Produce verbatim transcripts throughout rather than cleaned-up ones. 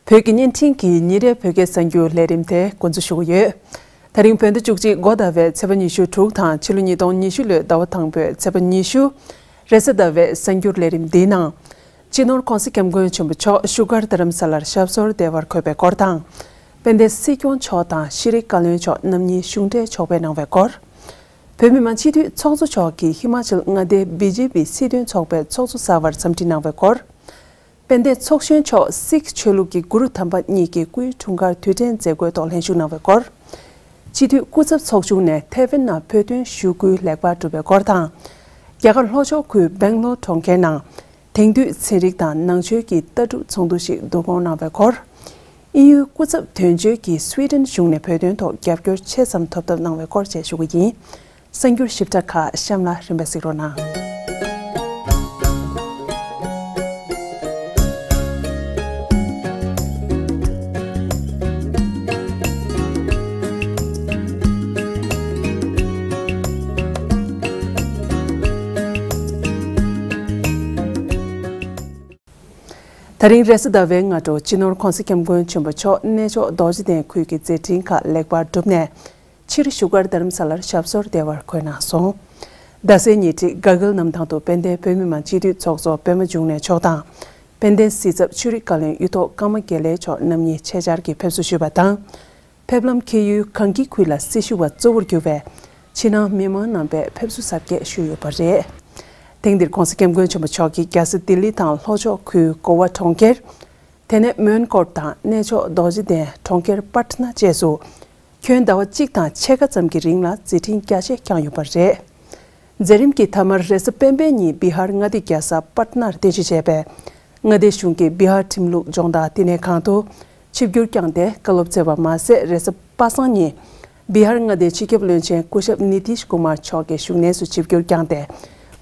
བོད་ཀྱི་བརྙན་འཕྲིན་གྱི་ཉིན་རེའི་བོད་སྐད་གསར་འགྱུར་ལས་རིམ་དེ་འགོ་འཛུགས་ཞུ་གི་ཡོད། ད་རིང་བོད་ཟླ་བཅུ་གཅིག་འགོ་ཟླ་བའི་ཚེས་པ་ཉི་ཤུ་དྲུག་དང་ཕྱི་ལོ་ཉིས་སྟོང་ཉི་ཤུ་ལོའི་ཟླ་བ་དང་པོའི་ཚེས་པ་ཉི་ཤུ། རེས་གཟའ་ཟླ་བའི་གསར་འགྱུར་ལས་རིམ་འདིའི་ནང་། སྤྱི་ནོར་༧གོང་ས་༧སྐྱབས་མགོན་ཆེན་པོ་མཆོག་བཞུགས་སྒར་རྡ་རམ་ས་ལར་ཞབས་སོར་བདེ་བར་འཁོད་པའི་སྐོར་དང་། དཔལ་ལྡན་སྲིད་སྐྱོང་མཆོག་དང་ཤེས་རིག་བཀའ་བློན་མཆོག་རྣམ་གཉིས་གཞུང་འབྲེལ་ཕྱོགས་ཕེབས་གནང་བའི་སྐོར། བོད་མི་མང་སྤྱི་འཐུས་ཚོགས་གཙོ་མཆོག་གིས་ཧི་མ་ཅལ་མངའ་སྡེའི་བི་ཇེ་པི་སྲིད་དོན་ཚོགས་པའི་ཚོགས་གཙོ་གསར་པར་འཚམས་འདྲི་གནང་བའི་སྐོར། དཔལ་ལྡན་ཚོགས་གཞོན་མཆོག་སིག་ཆོས་ལུགས་ཀྱི་གུ་རུ་དམ་པ་གཉིས་ཀྱི་སྐུའི་འཁྲུངས་སྐར་དུས་དྲན་མཛད་སྒོའི་ཐོག་ལྷན་ཞུགས་གནང་བའི་སྐོར། སྤྱི་འཐུས་སྐུ་ཚབ་ཚོགས་ཆུང་ནས་ཐེ་ཝན་ནང་བོད་དོན་ཞུ་སྐུལ་ལེགས་པར་གྲུབ་པའི་སྐོར་དང་། རྒྱ་གར་ལྷོ་ཕྱོགས་ཁུལ་སྦེང་ལོར་གྲོང་ཁྱེར་ནང་དེང་དུས་ཚན་རིག་དང་ནང་ཆོས་ཀྱི་ལྟ་གྲུབ་ཚོགས་འདུ་ཞིག་བསྡུ་སྐོང་གནང་བའི་སྐོར། དབྱིན་ཡུལ་སྐུ་ཚབ་དོན་གཅོད་ཀྱིས་སུའེ་ཏེན་གཞུང་ནས་བོད་དོན་ཐོག་རྒྱབ་སྐྱོར་ཆེ་ཙམ་ཐོབ་ཐབས་གནང་བའི་སྐོར་བཅས་ཞུ་གི་ཡིན། གསར་འགྱུར་ཞིབ་ཕྲ་ཁག་གཤམ་ལ་རིམ་པས་གཟིགས་རོགས་གནང་། ད་རིང་རེས་གཟའ་ཟླ་བའི་སྔ་དྲོ་སྤྱི་ནོར་༧གོང་ས་༧སྐྱབས་མགོན་ཆེན་པོ་མཆོག་གནས་མཆོག་རྡོ་རྗེ་གདན་ཁུལ་གྱི་མཛད་འཕྲིན་ཁག་ལེགས་པར་གྲུབ་ནས། ཕྱིར་བཞུགས་སྒར་རྡ་རམ་ས་ལར་ཞབས་སོར་བདེ་བར་འཁོད་གནང་སོང་། རྡ་སའི་ཉེ་འཁྲིས་གྷ་གྷལ་གནམ་ཐང་དུ་དཔལ་ལྡན་བོད་མི་མང་སྤྱི་འཐུས་ཚོགས་གཙོ་པད་མ་འབྱུང་གནས་མཆོག་དང་། དཔལ་ལྡན་སྲིད་ཚབ་ཆོས་རིག་བཀའ་བློན་གཡུ་ཐོག་ཀརྨ་དགེ་ལེགས་མཆོག་རྣམ་གཉིས་ཆེད་བཅར་གྱིས་ཕེབས་བསུ་ཞུས་པ་དང་། ཕེབས་ལམ་འཁེལ་ཡུལ་གངས་སྐྱིད་ཁུལ་ལ་སྲི་ཞུ་བ་གཙོ་བོར་གྱུར་བའི་ཕྱི་ནང་མི་མང་རྣམ་པས་ཕེབས་བསུ་གཟབ་རྒྱས་ཞུས་ཡོད་པ་རེད། ཐེངས་འདིར་༧གོང་ས་༧སྐྱབས་མགོན་ཆེན་པོ་མཆོག་གིས་རྒྱལ་ས་ལྡི་ལི་དང་ལྷོ་ཕྱོགས་ཁུལ་གོ་ཝ་གྲོང་ཁྱེར། དེ་ནས་མོན་གྷོ་དང་གནས་མཆོག་རྡོ་རྗེ་གདན་གྲོང་ཁྱེར་པཊ་ན་བཅས་སུ། ཁྱོན་ཟླ་བ་གཅིག་དང་ཕྱེད་ཀ་ཙམ་གྱི་རིང་ལ་མཛད་འཕྲིན་རྒྱ་ཆེ་བསྐྱངས་ཡོད་པ་རེད། མཛད་རིམ་གྱི་མཐའ་མར་རེས་གཟའ་སྤེན་པའི་ཉིན་བི་ཧར་མངའ་སྡེ་རྒྱལ་ས་པཊ་ནར་རྟེན་གཞི་བྱས་པའི་མངའ་སྡེ་གཞུང་གི་བི་ཧར་ཁྲིམས་ལུགས་སྦྱོང་བརྡར་བསྟི་གནས་ཁང་དུ་ཆིབས་བསྒྱུར་བསྐྱངས་ཏེ་བཀའ་སློབ་སྩལ་བ་མ་ཟད། རེས་གཟའ་པ་སངས་ཉིན་བི་ཧར་མངའ་སྡེའི་སྤྱི་ཁྱབ་བློན་ཆེན་སྐུ་ཞབས་ནི་ཏིཤ་ཀུ་མར་མཆོག་གི་བཞུགས་གནས་སུ་ཆིབས་བསྒྱུར་བསྐྱངས་ཏེ་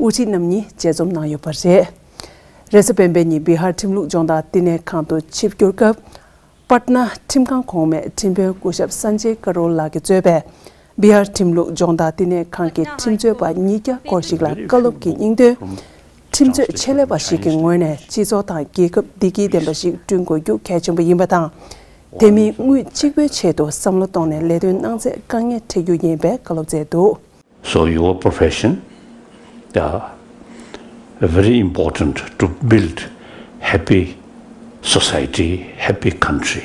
དབུ་ཁྲིད་རྣམ་གཉིས་མཇལ་འཛོམས་གནང་ཡོད་པ་རེད། རེས་གཟའ་སྤེན་པའི་ཉིན་བི་ཧར་ཁྲིམས་ལུགས་སྦྱོང་བརྡར་བསྟི་གནས་ཁང་དུ་ཆིབས་བསྒྱུར་སྐབས། པཊ་ན་ཁྲིམས་ཁང་གོང་མའི་ཁྲིམས་དཔོན་སྐུ་ཞབས་སན་ཇེ་ཀ་རོལ་ལགས་ཀྱིས་གཙོས་པའི་བི་ཧར་ཁྲིམས་ལུགས་སྦྱོང་བརྡར་བསྟི་གནས་ཁང་གི་ཁྲིམས་རྩོད་པ་ཉིས་བརྒྱ་སྐོར་ཞིག་ལ་བཀའ་སློབ་ཀྱི་སྙིང་དོན། ཁྲིམས་རྩོད་ཆེད་ལས་པ་ཞིག་གི་ངོས་ནས་སྤྱི་ཚོགས་དང་རྒྱལ་ཁབ་བདེ་སྐྱིད་ལྡན་པ་ཞིག་བསྐྲུན་དགོས་རྒྱུ་གལ་ཆེན་པོ་ཡིན་པ་དང་། དེ་མིན་དངུལ་གཅིག་པོའི་ཆེད་དུ་བསམ་བློ་གཏོང་ནས་ལས་དོན་གནང་ཚད་དཀའ་ངལ་འཕྲད་རྒྱུ་ཡིན་པའི་བཀའ་སློབ་སྩལ་འདུག། So your profession, uh, very important to build happy society, happy country.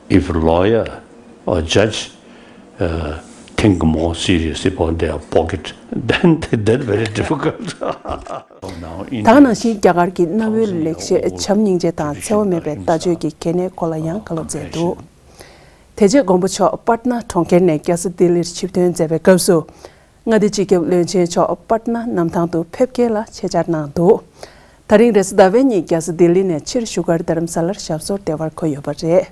If a lawyer or judge, uh, think more serious about their pocket, then, then very difficult. ད་ག་ནང་བཞིན་རྒྱ་གར་གྱི་གནའ་བོའི་ལེགས་བཤད་བྱམས་སྙིང་རྗེ་དང་འཚེ་བ་མེད་པའི་ལྟ་སྤྱོད་ཀྱི་གལ་གནད་སྐོར་ལ་ཡང་བཀའ་སློབ་སྩལ་འདུག། དེ་རྗེས་མགོན་པོ་མཆོག་པཊ་ན་གྲོང་ཁྱེར་ནས་རྒྱལ་ས་ལྡི་ལིར་ཆིབས་ཐོན་མཛད་པའི་སྐབས་སུ། མངའ་སྡེའི་སྤྱི་ཁྱབ་བློན་ཆེན་མཆོག་པཊ་ན་གནམ་ཐང་དུ་ཕེབས་སྐྱེལ་ལ་ཆེད་བཅར་གནང་འདུག། ད་རིང་རེས་གཟའ་ཟླ་བའི་ཉིན་རྒྱལ་ས་ལྡི་ལི་ནས་ཕྱིར་བཞུགས་སྒར་རྡ་རམ་ས་ལར་ཞབས་སོར་བདེ་བར་འཁོད་ཡོད་པ་རེད།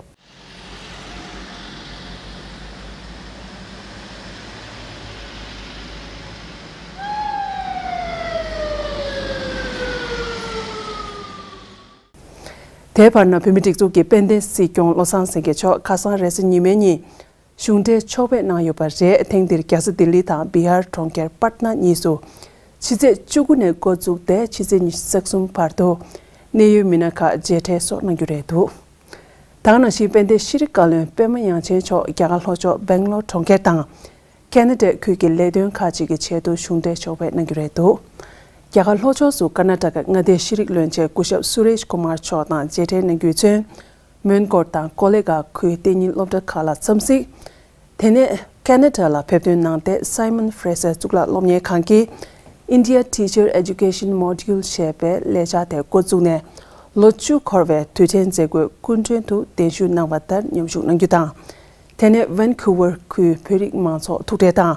དེའི་བར་ན་བོད་མིའི་སྒྲིག་འཛུགས་ཀྱི་དཔལ་ལྡན་སྲིད་སྐྱོང་བློ་བཟང་སེང་གེ་མཆོག་ཁ་སང་རེས་གཟའ་ཉི་མའི་ཉིན་གཞུང་འབྲེལ་ཕྱོགས་ཕེབས་གནང་ཡོད་པ་རེད། ཐེངས་འདིར་རྒྱལ་ས་ལྡི་ལི་དང་བི་ཧར་གྲོང་ཁྱེར་པཊ་ན་གཉིས་སུ་ཕྱི་ཚེས་བཅུ་དགུ་ནས་འགོ་བཙུགས་ཏེ་ཕྱི་ཚེས་ཉི་ཤུ་རྩ་གསུམ་བར་དུ་གནད་ཡོད་མི་སྣ་ཁག་མཇལ་འཕྲད་སོགས་གནང་རྒྱུ་རེད་འདུག། ད་ག་ནང་བཞིན་དཔལ་ལྡན་ཤེས་རིག་བཀའ་བློན་པད་མ་དབྱངས་ཅན་མཆོག་རྒྱ་གར་ལྷོ་ཕྱོགས་སྦེང་ལོར་གྲོང་ཁྱེར་དང་། ཁེ་ན་ཌའི་ཁུལ་གྱི་ལས་དོན་ཁག་ཅིག་གི་ཆེད་དུ་གཞུང་འབྲེལ་ཕྱོགས་ཕེབས་གནང་རྒྱུ་རེད་འདུག། རྒྱ་གར་ལྷོ་ཕྱོགས་སུ་ཀར་ན་ཊ་ཀ་མངའ་སྡེའི་ཤེས་རིག་བློན་ཆེན་སྐུ་ཞབས་སུ་རེཤ་ཀུ་མར་མཆོག་དང་མཇལ་འཕྲད་གནང་རྒྱུས་མཚོན། མོན་གྷོ་དང་ཀོ་ལེ་གྷལ་ཁུལ་གཏན་ཉིན་སློབ་གྲྭ་ཁག་ལ་འཚམས་གཟིགས། དེ་ནས་ཁེ་ན་ཌ་ལ་ཕེབས་ཐོན་གནང་སྟེ་སའི་མོན་ཧྥེ་རེ་སར་གཙུག་ལག་སློབ་གཉེར་ཁང་གི་India Teacher Education Module ཞེས་པའི་ལས་འཆར་དེ་འགོ་བཙུགས་ནས་ལོ་བཅུ་འཁོར་བའི་དུས་དྲན་མཛད་སྒོའི་སྐུ་མགྲོན་དུ་གདན་ཞུ་གནང་བ་ལྟར་མཉམ་ཞུགས་གནང་རྒྱུ་དང་། དེ་ནས་ཝན་ཁུ་ཝར་ཁུལ་བོད་རིགས་མང་ཚོགས་ཐུག་འཕྲད་དང་།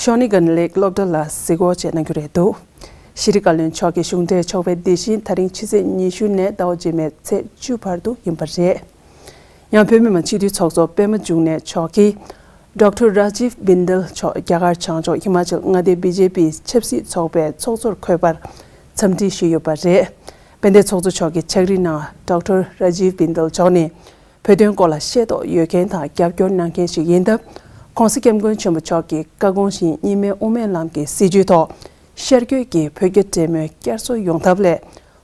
ཤོ་ནི་གན་ལེག་སློབ་གྲྭ་ལ་གཟིགས་སྐོར་བཅས་གནང་རྒྱུ་རེད་འདུག། ཤེས་རིག་བཀའ་བློན་མཆོག་གི་གཞུང་འབྲེལ་ཕྱོགས་ཕེབས་འདི་བཞིན་ད་རིང་ཕྱི་ཚེས་ཉི་ཤུ་ནས་ཟླ་བ་རྗེས་མའི་ཚེས་བཅུ་བར་དུ་ཡིན་པ་རེད། ཡང་བོད་མི་མང་སྤྱི་འཐུས་ཚོགས་གཙོ་པད་མ་འབྱུང་གནས་མཆོག་གིས་ཌོག་ཊར་རཱ་ཇིབ་བིན་དལ་མཆོག་རྒྱ་གར་བྱང་ཕྱོགས་ཧི་མ་ཅལ་མངའ་སྡེའི་བི་ཇེ་པི་ཆབ་སྲིད་ཚོགས་པའི་ཚོགས་གཙོར་འཁོད་པར་འཚམས་འདྲི་ཞུས་ཡོད་པ་རེད། དཔལ་ལྡན་ཚོགས་གཙོ་མཆོག་གི་ཕྱག་བྲིས་ནང་ཌོག་ཊར་རཱ་ཇིབ་བིན་དལ་མཆོག་ནི། བོད་དོན་སྐོར་ལ་ཤེས་རྟོགས་ཡོད་མཁན་དང་རྒྱབ་སྐྱོར་གནང་མཁན་ཞིག་ཡིན་སྟབས། ྋགོང་ས་ྋསྐྱབས་མགོན་ཆེན་པོ་མཆོག་གི་བཀའ་དགོངས་བཞིན་གཉིས་སྨན་དབུ་མའི་ལམ་གྱི་སྲིད་བྱུས་ཐོག་ཤར་བསྐྱོད་ཀྱིས་བོད་རྒྱ་འབྲེལ་མོལ་བསྐྱར་གསོ་ཡོང་ཐབས་སླད།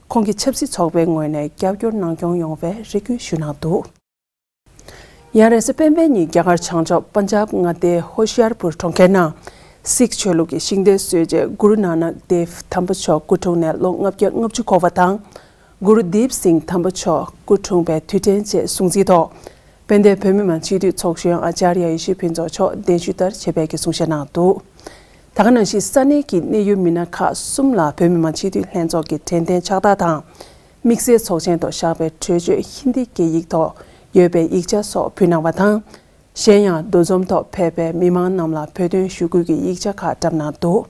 ཁོང་གིས་ཆབ་སྲིད་ཚོགས་པའི་ངོས་ནས་རྒྱབ་སྐྱོར་གནང་སྐྱོང་ཡོང་བའི་རེ་སྐུལ་ཞུས་གནང་འདུག། ཡང་རེས་གཟའ་སྤེན་པའི་ཉིན་རྒྱ་གར་བྱང་ཕྱོགས་པན་ཇབ་མངའ་སྡེའི་ཧོ་ཤི་ཡར་པུར་གྲོང་ཁྱེར་ནང་སིག་ཆོས་ལུགས་ཀྱི་ཤིང་རྟའི་སྲོལ་འབྱེད་གུ་རུ་ནཱ་ནག་དེབ་དམ་པ་མཆོག་སྐུ་འཁྲུངས་ནས་ལོ་ལྔ་བརྒྱ་ལྔ་བཅུ་འཁོར་བ་དང་། གུ་རུ་དིབ་སིང་དམ་པ་མཆོག་སྐུ་འཁྲུངས་པའི་དུས་དྲན་བཅས་སྲུང་བརྩིའི་ཐོག་དཔལ་ལྡན་བོད་མི་མང་སྤྱི་འཐུས་ཚོགས་གཞོན་ཨ་ཅཱརྱ་ཡེ་ཤེས་ཕུན་ཚོགས་མཆོག་གདན་ཞུ་ལྟར་བྱེད་པའི་གི་གསུང་བཤད་གནང་འདུག། ད་ག་ནང་བཞིན་ས་གནས་ཀྱི་གནད་ཡོད་མི་སྣ་ཁག་གསུམ་ལ་བོད་མི་མང་སྤྱི་འཐུས་ལྷན་ཚོགས་ཀྱི་དྲན་རྟེན་ཕྱག་རྟགས་དང་། དམིགས་བསལ་ཚོགས་ཆེན་ཐོག་བཞག་པའི་གྲོས་ཆོད་ཧིན་དི་སྐད་ཡིག་ཐོག་ཡོད་པའི་ཡིག་ཆ་སོགས་ཕུལ་གནང་བ་དང་། གཞན་ཡང་འདུ་འཛོམས་ཐོག་ཕེབས་པའི་མི་མང་རྣམས་ལ་བོད་དོན་ཞུ་སྐུལ་གྱི་ཡིག་ཆ་ཁག་བཀྲམ་གནང་འདུག།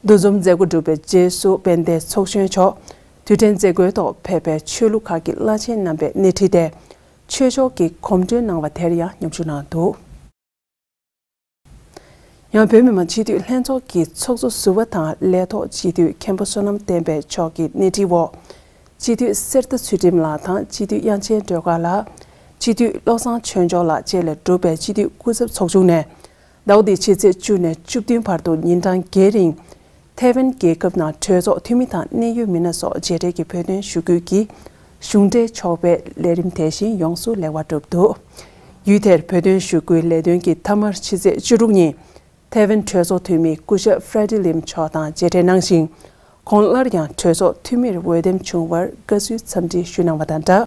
འདུ་འཛོམས་མཛད་སྒོ་གྲུབ་པའི་རྗེས་སུ་དཔལ་ལྡན་ཚོགས་གཞོན་མཆོག་དུས་དྲན་མཛད་སྒོའི་ཐོག་ཕེབས་པའི་ཆོས་ལུགས་ཁག་གི་བླ་ཆེན་རྣམ་པས་སྣེ་ཁྲིད་དེ། ཆོས་ཕྱོགས་ཀྱི་གོམ་བགྲོད་གནང་བ་དེར་ཡང་མཉམ་ཞུགས་གནང་འདུག། ཡང་བོད་མི་མང་སྤྱི་འཐུས་ལྷན་ཚོགས་ཀྱི་ཚོགས་གཙོ་ཟུར་པ་དང་ལས་ཐོག་སྤྱི་འཐུས་མཁན་པོ་བསོད་ནམས་བསྟན་འཕེལ་མཆོག་གི་སྣེ་ཁྲིད་འོག་སྤྱི་འཐུས་གསེར་རྟ་ཚུལ་ཁྲིམས་ལགས་དང་སྤྱི་འཐུས་དབྱངས་ཅན་སྒྲོལ་དཀར་ལགས། སྤྱི་འཐུས་བློ་བཟང་ཆོས་འབྱོར་ལགས་བཅས་ལས་གྲུབ་པའི་སྤྱི་འཐུས་སྐུ་ཚབ་ཚོགས་ཆུང་ནས་ཟླ་བ་འདིའི་ཕྱི་ཚེས་བཅུ་ནས་བཅུ་བདུན་བར་དུ་ཉིན་གྲངས་བརྒྱད་རིང་ཐའེ་ཝན་རྒྱལ་ཁབ་ནང་གྲོས་ཚོགས་འཐུས་མི་དང་གནད་ཡོད་མི་སྣ་སོགས་མཇལ་འཕྲད་ཀྱིས་བོད་དོན་ཞུ་སྐུལ་གྱི་གཞུང་འབྲེལ་ཕྱོགས་ཕེབས་ལས་རིམ་དེ་བཞིན་ཡོངས་སུ་ལེགས་པར་གྲུབ་འདུག། ཡུལ་དེར་བོད་དོན་ཞུ་སྐུལ་ལས་དོན་གྱི་མཐའ་མར་ཕྱི་ཚེས་བཅུ་དྲུག་ཉིན་ཐའེ་ཝན་གྲོས་ཚོགས་འཐུས་མི་སྐུ་ཞབས་ཧྥྲེ་ཌི་ལིམ་མཆོག་དང་མཇལ་འཕྲད་གནང་ཞིང་། ཁོང་སླར་ཡང་གྲོས་ཚོགས་འཐུས་མིར་འོས་འདེམས་བྱུང་བར་དགའ་བསུའི་འཚམས་འདྲི་ཞུས་གནང་བ་དང་སྦྲགས།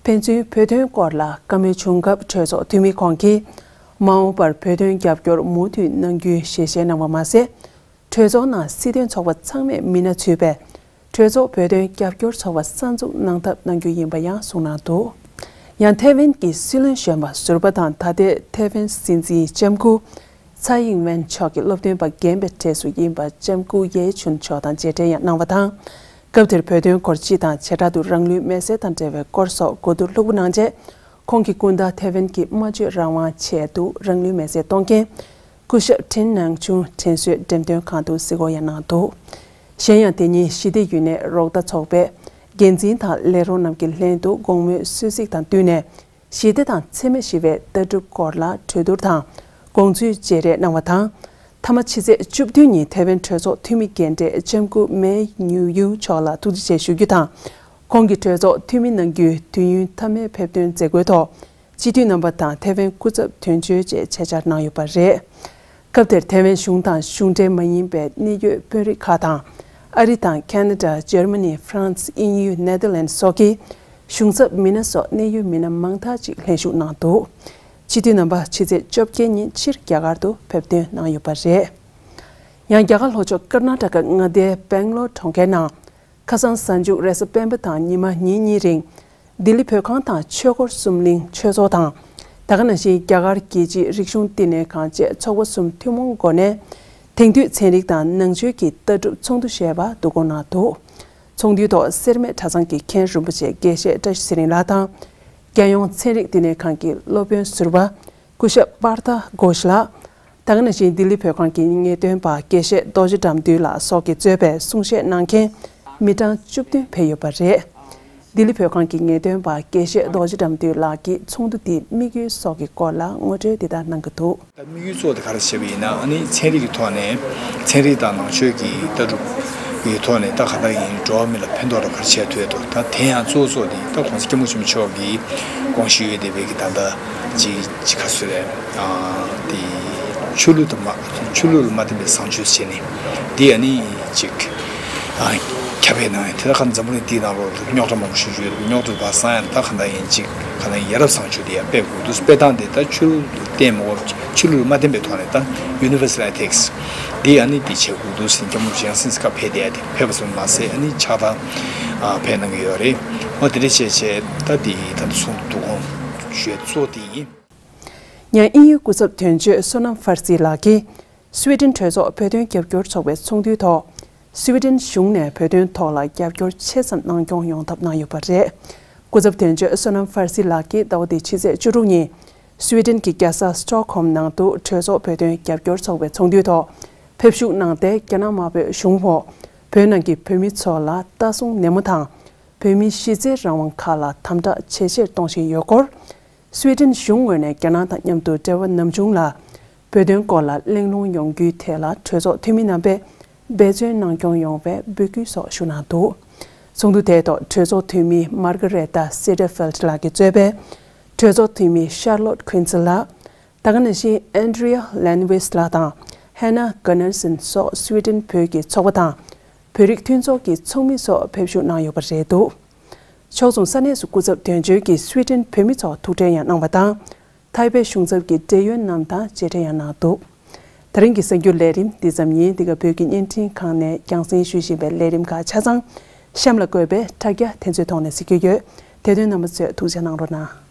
ཕན་ཚུན་བོད་དོན་སྐོར་ལ་བཀའ་མོལ་བྱུང་སྐབས་གྲོས་ཚོགས་འཐུས་མི་ཁོང་གིས་མ་འོངས་པར་བོད་དོན་རྒྱབ་སྐྱོར་མུ་མཐུད་གནང་རྒྱུའི་ཞལ་བཞེས་གནང་བ་མ་ཟད། གྲོས་ཚོགས་ནང་སྲིད་དོན་ཚོགས་པ་ཚང་མས་མི་སྣ་ཚུད་པའི་གྲོས་ཚོགས་བོད་དོན་རྒྱབ་སྐྱོར་ཚོགས་པ་གསར་འཛུགས་གནང་ཐབས་གནང་རྒྱུ་ཡིན་པ་ཡང་གསུངས་གནང་འདུག། ཡང་ཐའེ་ཝན་གྱི་སྲིད་བློན་གཞོན་པ་ཟུར་པ་དང་ད་ལྟའི་ཐའེ་ཝན་སྲིད་འཛིན་ལྕམ་སྐུ་ཚའེ་ཡིང་ཝེན་མཆོག་གི་སློབ་སྟོན་པ་རྒན་པའི་གྲས་སུ་ཡིན་པ་ལྕམ་སྐུ་ཡེ་ཆུན་མཆོག་དང་མཇལ་འཕྲད་ཡང་གནང་བ་དང་། སྐབས་དེར་བོད་དོན་སྐོར་སྤྱི་དང་བྱེ་བྲག་ཏུ་རང་ལུས་མེར་སྲེག་དང་འབྲེལ་བའི་སྐོར་སོགས་གོ་བསྡུར་ལྷུག་པོ་གནང་རྗེས། ཁོང་གིས་སྐུ་ཟླ་ཐའེ་ཝན་གྱི་སྨྲ་བརྗོད་རང་དབང་ཆེད་དུ་རང་ལུས་མེར་སྲེག་གཏོང་མཁན་སྐུ་ཞབས་ཁྲིན་ནང་ཆུང་དྲིན་གཟོའི་འགྲེམས་སྟོན་ཁང་དུ་གཟིགས་སྐོར་ཡང་གནང་འདུག། གཞན་ཡང་དེ་ཉིན་ཞི་བདེ་ཡུན་གནས་རོགས་ཟླ་ཚོགས་པའི་འགན་འཛིན་དང་ལས་རོགས་རྣམས་ཀྱི་ལྷན་དུ་དགོང་མོའི་གསོལ་ཚིགས་དང་བསྟུན་ནས་ཞི་བདེ་དང་འཚེ་མེད་ཞི་བའི་ལྟ་གྲུབ་སྐོར་ལ་གྲོས་བསྡུར་དང་དགོངས་ཚུལ་བརྗེ་རེས་གནང་བ་དང་། མཐའ་མ་ཕྱི་ཚེས་བཅུ་བདུན་ཉིན་ཐའེ་ཝན་གྲོས་ཚོགས་འཐུས་མི་རྒན་གྲས་ལྕམ་སྐུ་མེ་ཉུ་ཡུ་མཆོག་ལ་ཐུགས་རྗེ་ཆེ་ཞུ་རྒྱུ་དང་། ཁོང་གིས་གྲོས་ཚོགས་འཐུས་མི་གནང་རྒྱུའི་དུས་ཡུན་མཐའ་མའི་ཕེབས་ཐོན་མཛད་སྒོའི་ཐོག་སྤྱི་འཐུས་རྣམ་པ་དང་ཐའེ་ཝན་སྐུ་ཚབ་དོན་གཅོད་བཅས་ཆེད་བཅར་གནང་ཡོད་པ་རེད། སྐབས་དེར་ཐའེ་ཝན་གཞུང་དང་གཞུང་འབྲེལ་མ་ཡིན་པའི་གནད་ཡོད་དཔོན་རིགས་ཁག་དང་། ཨ་རི་དང་ཁེ་ན་ཌ། འཇར་མ་ནི། ཧྥ་རན་སི། དབྱིན་ཡུལ། ནེ་དར་ལན་སོགས་ཀྱི་གཞུང་ཚབ་མི་སྣ་སོགས་གནད་ཡོད་མི་སྣ་མང་དག་ཅིག་ལྷན་ཞུགས་གནང་འདུག། སྤྱི་འཐུས་རྣམ་པ་ཕྱི་ཚེས་བཅོ་བརྒྱད་ཉིན་ཕྱིར་རྒྱ་གར་དུ་ཕེབས་ཐོན་གནང་ཡོད་པ་རེད། ཡང་རྒྱ་གར་ལྷོ་ཕྱོགས་ཀར་ན་ཊ་ཀ་མངའ་སྡེའི་སྦེང་ལོར་གྲོང་ཁྱེར་ནང་། ཁ་སང་གཟའ་མཇུག་རེས་གཟའ་སྤེན་པ་དང་ཉི་མ་ཉིན་གཉིས་རིང་། ལྡི་ལི་བོད་ཁང་དང་ཆོས་འཁོར་གསུམ་གླིང་ཆོས་ཚོགས་དང་། ད་ག་ནང་བཞིན་རྒྱ་གར་རྒྱལ་སྤྱིའི་རིག་གཞུང་བསྟི་གནས་ཁང་བཅས་ཚོགས་པ་གསུམ་ཐུན་མོང་སྒོ་ནས་དེང་དུས་ཚན་རིག་དང་ནང་ཆོས་ཀྱི་ལྟ་གྲུབ་ཚོགས་འདུ་ཞེས་པ་བསྡུ་སྐོང་གནང་འདུག། ཚོགས་འདུའི་ཐོག་སེར་སྨད་གྲྭ་ཚང་གི་མཁན་རིན་པོ་ཆེ་དགེ་བཤེས་བཀྲ་ཤིས་ཚེ་རིང་ལགས་དང་། རྒྱལ་ཡོངས་ཚན་རིག་བསྟི་གནས་ཁང་གི་སློབ་དཔོན་ཟུར་པ་སྐུ་ཞབས་པར་ཐ་གོ་ཤ་ལགས། ད་ག་ནང་བཞིན་ལྡི་ལི་བོད་ཁང་གི་ངེས་སྟོན་པ་དགེ་བཤེས་རྡོ་རྗེ་དགྲ་འདུལ་ལགས་སོགས་ཀྱིས་གཙོས་པའི་གསུང་བཤད་གནང་མཁན་མི་གྲངས་བཅུ་བདུན་ཕེབས་ཡོད་པ་རེད། ལྡི་ལི་བོད་ཁང་གི་ངེས་སྟོན་པ་དགེ་བཤེས་རྡོ་རྗེ་དགྲ་འདུལ་ལགས་ཀྱིས་ཚོགས་འདུ་དེའི་དམིགས་ཡུལ་སོགས་ཀྱི་སྐོར་ལ་ངོ་སྤྲོད་འདི་ལྟར་གནང་གི་འདུག། དམིགས་ཡུལ་གཙོ་བོ་དེ་ག་རེ་བྱས་པ་ཡིན་ན། ཨ་ནི་ཚན་རིག་གི་ཐོག་ནས། ཚན་རིག་དང་ནང་ཆོས་ཀྱི་ལྟ་གྲུབ་ཀྱི་ཐོག་ནས་ད་ག་འདྲ་ཡིན། འགྲོ་བ་མི་ལ་ཕན་ཐོགས་ར་ག་རེ་བྱས་ཐུབ་ཡོད་དོ། ད་དེ་ཡང་གཙོ་བོ་གཙོ་བོ་དེ་ད་༸གོང་ས་༸སྐྱབས་མགོན་ཆེན་པོ་མཆོག་གིས་དགོངས་བཞེས་ཡོད་བསྡད་པའི་གི་ད་ལྟ་ཅི་ཅི་ག་ཟེར་རེད། ཨ་དེ་ཆོས་ལུགས་དང་མ་ཆོས་ལུགས་ལ་མ་བརྟེན་པའི་བཟང་སྤྱོད་བྱས་ནས་དེ་ཨ་ནི་ཅིག་ཨ་ཁྱབ་སྤེལ་གནང་ཡ་དེ། ད་ག་འཛམ་བུ་གླིང་འདིའི་ནང་ལོགས་རྙོག་དྲ་མང་པོ་ཞིག་ཡོད། རྙོག་དྲ་བ་སང་ཡང་ད་ག་འདྲ་ཡིན་ཅིག་ག་ལ་ཡ་རབས་བཟང་སྤྱོད་དེ་ཡར་སྤེལ་དགོས་འདུག། སྤེལ་སྟངས་དེ་ད་ཆོས་ལུགས་ལ་བརྟེན་མ་དགོས། ཆོས་ལུགས་ལ་མ་བརྟེན་པའི་ཐོག་ནས་ད་Universal Ethics འདི་ཨ་ནི་འདི་བྱེད་དགོས་འདུག་ཟེར་སྐྱབས་མགོན་ཡང་སེ་སྐབས་ཕེབས་དེ་ཡ་དེ་ཕེབས་པ་ཙམ་མ་ཟད་ཨ་ནི་ཕྱག་དང་ཕེབས་གནང་གི་ཡོད་རེད། འོ་དེ་འདྲ་བྱས་བྱས་ད་འདི་ད་ལྟ་ཚོགས་འདུ་འདུ་ཁང་ཞུ་ཡ་གཙོ་བོ་དེ་ཡིན། ཡང་དབྱིན་ཡུལ་སྐུ་ཚབ་དོན་གཅོད་བསོད་ནམས་ཧྥར་སི་ལགས་ཀྱིས། སུའེ་ཏེན་གྲོས་ཚོགས་བོད་དོན་རྒྱབ་སྐྱོར་ཚོགས་པའི་ཚོགས་འདུའི་ཐོག་སུའེ་ཏེན་གཞུང་ནས་བོད་དོན་ཐོག་ལ་རྒྱབ་སྐྱོར་ཆེ་ཙམ་གནང་སྐྱོང་ཡོང་ཐབས་གནང་ཡོད་པ་རེད། སྐུ་ཚབ་དོན་གཅོད་བསོད་ནམས་ཧྥར་སི་ལགས་ཀྱིས་ཟླ་བ་འདིའི་ཕྱི་ཚེས་བཅུ་དྲུག་ཉིན་སུའེ་ཏེན་གྱི་རྒྱལ་ས་སི་ཊོག་ཧོམ་ནང་དུ་གྲོས་ཚོགས་བོད་དོན་རྒྱབ་སྐྱོར་ཚོགས་པའི་ཚོགས་འདུའི་ཐོག་ཕེབས་ཞུགས་གནང་སྟེ། རྒྱ་ནག་དམར་པོའི་གཞུང་འོག་བོད་ནང་གི་བོད་མི་ཚོ་ལ་ལྟ་སྲུང་ནན་མོ་དང་། བོད་མིའི་གཞི་རྩའི་རང་དབང་ཁག་ལ་དམ་དྲག་ཇེ་ཆེར་གཏོང་བཞིན་ཡོད་སྐོར། སུའེ་ཏེན་གཞུང་ངོས་ནས་རྒྱ་ནག་དང་མཉམ་དུ་འབྲེལ་བ་ནམ་བྱུང་ལ་བོད་དོན་སྐོར་ལ་གླེང་སློང་ཡོང་རྒྱུའི་ཐད་ལ་གྲོས་ཚོགས་འཐུས་མི་རྣམ་པས་འབད་བརྩོན་གནང་སྐྱོང་ཡོང་བའི་འབོད་སྐུལ་སོགས་ཞུ་གནང་འདུག། ཚོགས་འདུ་དེའི་ཐོག་གྲོས་ཚོགས་འཐུས་མི་མར་ག་རེ་ཏཱ་སེ་ཏེར་ཕེལ་ལགས་ཀྱིས་གཙོས་པའི་གྲོས་ཚོགས་འཐུས་མི་ཤར་ལོད་ཁུན་ཙི་ལགས། ད་ག་ནང་བཞིན་ཨན་ཌི་རི་ཡ་ལན་ཝིས་ལགས་དང་ཧེ་ན་ག་ནར་སན་སོགས་སུའེ་ཏེན་བོད་ཀྱི་ཚོགས་པ་དང་། བོད་རིགས་མཐུན་ཚོགས་ཀྱི་ཚོགས་མི་སོགས་ཕེབས་ཞུགས་གནང་ཡོད་པ་རེད་འདུག་ཕྱོགས་མཚུངས་ས་གནས་སུ་སྐུ་ཚབ་དོན་གཅོད་ཀྱིས་སུའེ་ཏེན་བོད་མི་ཚོར་ཐུག་འཕྲད་ཡང་གནང་བ་དང་། ཐའེ་པེ་གཞུང་ཚབ་ཀྱི་འབྲེལ་ཡོད་རྣམས་དང་མཇལ་འཕྲད་ཡང་གནང་འདུག་ད་རིང་གི་གསར་འགྱུར་ལས་རིམ་འདི་ཙམ་ཡིན། འདི་ག་བོད་ཀྱི་བརྙན་འཕྲིན་ཁང་ནས་རྒྱང་སྲིང་ཞུ་བཞིན་པའི་ལས་རིམ་ཁག་ཆ་ཚང་གཤམ་ལ་འགོད་པའི་དྲ་རྒྱ་དེ་ཚོའི་ཐོག་ནས་གཟིགས་རྒྱུ་ཡོད། དེ་དོན་རྣམ་པ་ཚོས་ཐུགས་རྗེ་གནང་རོགས་གནང་།